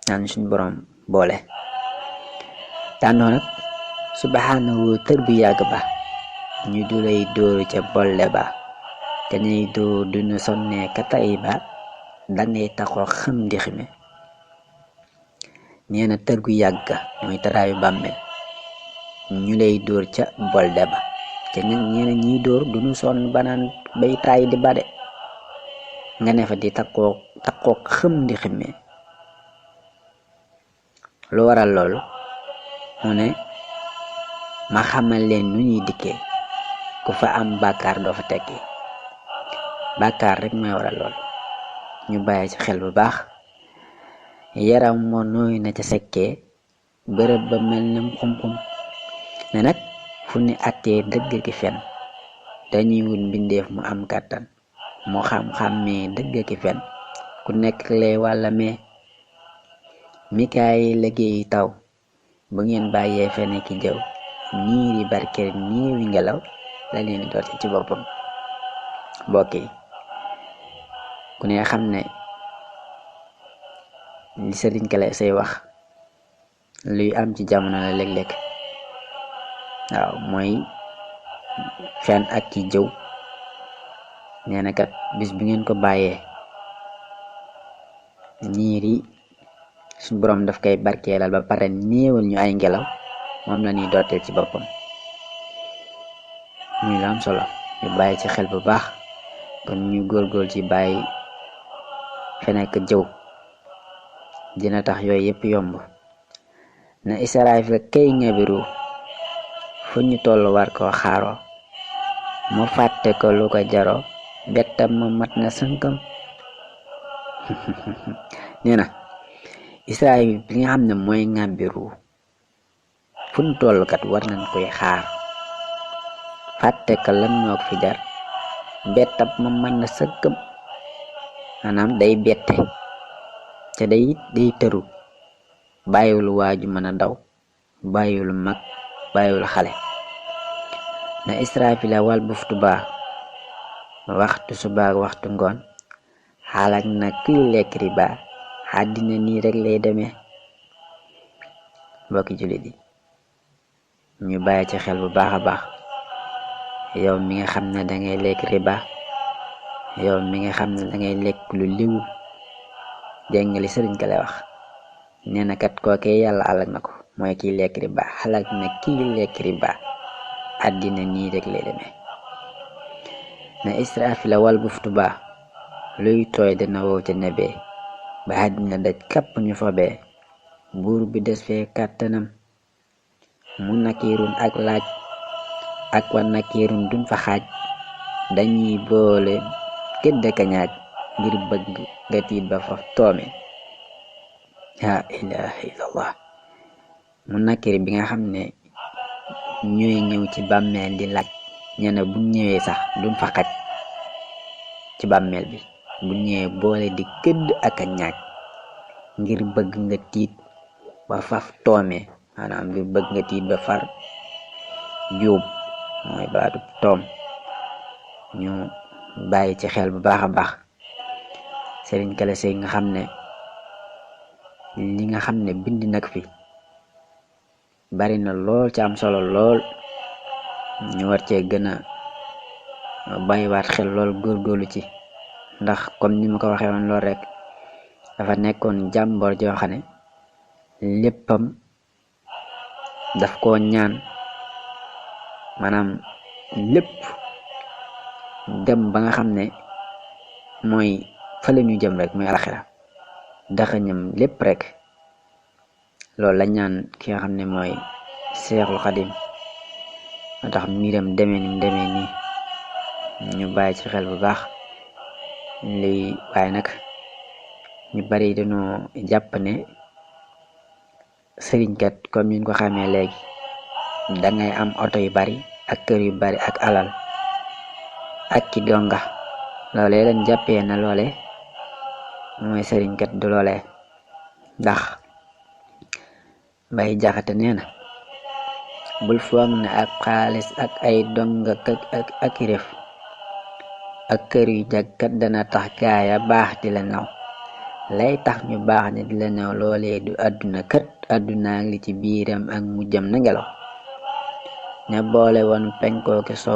naan suñ borom boole tànnoo nag subhanahu tër bu yàgg ba ñu du lay dóor ca bolle ba te ñuy dóor duñu sonnee ka tay ba dangay taxoo xam di xime nee na tër gu yàgg mooy taraayu bàmmeel ñu lay dóor ca bolde ba te ñeena ñiy dóor duñu sonn banaan bay taay di bade nga ne fa di taxoo xam di xime lu waral loolu mu ne ma xamal leen nu ñuy dikkee ku fa am bàkkaar doo fa tekki bàkkaar rek mooy waral loolu ñu bàyyi ci xel bu baax yaram moo nooy na ca sekkee bërëb ba mel ni xum-xum ne nag fu ni attee dëgg ki fen dañuy wut mbindeef mu am kàttan mu xam-xammee dëgg ki fen ku nekk lee wàlla mee mikaay liggéey taw bu ngeen bàyyee fene ki jëw niiri barkeel niiwi ngelaw la leen di dooti ci boppam mbokk yi ku ne xam ne li sëriñ Kale say wax luy am ci jamono la léeg-léeg waaw mooy fen ak ci jëw nee na kat bis bu ngeen ko bàyyee niir yi suñ boroom daf koy barkeelal ba pare néewal ñu ay ngelaw moom la ñuy dooteel ci boppam muy lu am solo ñu bàyyi ci xel bu baax kon ñu góorgóorlu ci bàyyi fen ak jëw dina tax yooyu yëpp yomb na Israafil kay ngabiru fu ñu toll war koo xaaroo mu fàtte ko lu ko jaroo bettam ma mat na sënkam nee na Israafil bi nga xam ne mooy ngabiru fu ñu toll kat war nañ koy xaar fàtte ko lan moo fi jar bettam ma mat na sënkam maanaam day bette te day tëru bàyyiwul waaju mën a daw bàyyiwul mag bàyyiwul xale na Israafila wal buftu baa waxtu subaak waxtu ngoon xaalak na kuy lekk riba àddina nii rek lay demee mbokki jullit yi ñu bàyyi ci xel bu baax a baax yow mi nga xam ne dangay lekk riba yow mi nga xam ne dangay lekk lu liw dégg nga li sëriñ Kale wax nee na kat kookee yàlla alak na ko mooy kiy lekk riba xalak na kiy lekk riba àddina nii rek lay demee na Israafila wal buftu ba luy tooy dina wow ca nebee ba àddina daj kapp ñu fobee buur bi des fee kàttanam mu nakirun ak laaj ak wa nakirun duñ fa xaaj dañuy boole këdd ka ñaaj ngir bëgg nga tiit ba fa toome la ilaha illallah mu nakiri bi nga xam ne ñooy ñëw ci bàmmeel di laaj ñene bu ñëwee sax duñ fa xaj ci bàmmeel bi bu ñëwee boole di këdd ak a ñaaj ngir bëgg nga tiit ba faf toome maanaam ngir bëgg nga tiit ba far juub mooy baatu toom ñu bàyyi ci xel bu baax a baax sëriñ Kale Sey nga xam ne li nga xam ne bind nag fi bari na lool ci am solo lool ñu war cee gën a bàyyiwaat xel lool góorgóorlu ci ndax comme ni ma ko waxee woon lool rek dafa nekkoon jàmboor joo xam ne léppam daf koo ñaan maanaam lépp dem ba nga xam ne mooy fële ñu jëm rek muy alaxira daxañam lépp rek loolu la ñaan ki nga xam ne mooy Seexul Xadim moo tax mbiram demee ni mu demee nii ñu bàyyi ci xel bu baax lii waaye nag ñu bari dañoo jàpp ne sëriñkat comme ñu ko xamee léegi dangay am oto yu bari ak kër yu bari ak alal ak ki donga loolee lañ jàppee na loole mooy sëriñkat du loolee ndax Mbay Jaxate nee na bul foog ne ak xaalis ak ay donga ak rëf ak kër yu jagkat dana tax gaaya baax di la naw lay tax ñu baax ne di la naw loolee du àdduna kat àdduna ak li ci biiram ak mujjam na ngelaw ña boole woon penkoo ki